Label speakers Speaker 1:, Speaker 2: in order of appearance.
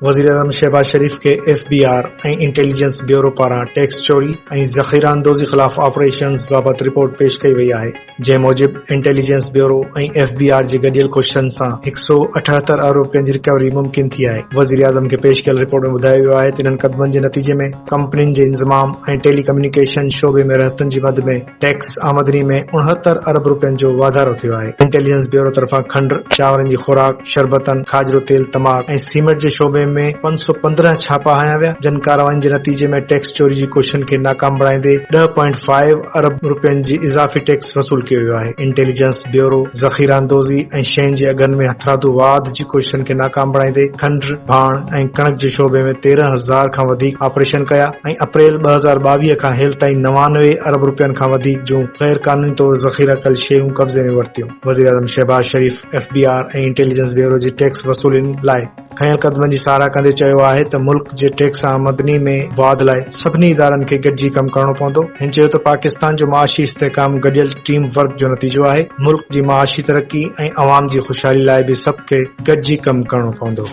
Speaker 1: وزيراعظم شهباز شريف کي F B R ۽ intelligence bureau پاران ٽيڪس چوري ۽ ذخيره اندوزي خلاف آپريشنز بابت رپورٽ پيش ڪئي وئي آهي، جنهن موجب intelligence bureau ۽ F B R جي گڏيل ڪوششن سان 178 ارب رپين جي رڪوري ممڪن ٿي آهي. وزيراعظم کي پيش ڪيل رپورٽ ۾ ٻڌايو ويو آهي ته انهن قدمن جي نتيجي ۾ ڪمپنين جي انضمام ۽ ٽيلي ڪميونيڪيشن شعبي ۾ رهتن جي مد ۾ ٽيڪس آمدني ۾ 69 ارب رپين جو واڌارو ٿيو آهي. انٽيليجنس بيورو طرفان کنڊ، چانورن جي خوراڪ، شربتن، کاڄرو تيل، تماڪ ۽ سيمينٽ جي شعبي ۾ 515 ڇاپا هنيا ويا، جن ڪاررواين جي نتيجي ۾ ٽيڪس چوري جي ڪوششن کي ناڪام بڻائيندي ڏهه پوائنٽ فائيو ارب رپين جي اضافي ٽيڪس وصول ڪيو ويو آهي. انٽيليجنس بيورو ذخيره اندوزي ۽ شين جي اگهن ۾ هٿرادو واڌ جي ڪوششن کي ناڪام بڻائيندي کنڊ، ڀاڻ ۽ ڪڻڪ جي شعبي ۾ 13,000 کان وڌيڪ آپريشن ڪيا ۽ اپريل 2022 کان هيل تائين 99 ارب رپين کان وڌيڪ جون غير قانوني طور ذخيره ڪيل شيون قبضي ۾ ورتيون. وزيراعظم Shehbaz Sharif F B R ۽ intelligence bureau جي ٽيڪس وصولين لاء کنيل قدمن جي ساراهه ڪندي چيو آهي ته ملڪ جي ٽيڪس آمدني ۾ واڌ لاء سڀني ادارن کي گڏجي ڪم ڪرڻو پوندو. هن چيو ته پاڪستان جو معاشي استحڪام گڏيل ٽيم ورڪ جو نتيجو آهي، ملڪ جي معاشي ترقي ۽ عوام جي خوشحالي لاء به سڀ کي گڏجي ڪم ڪرڻو پوندو.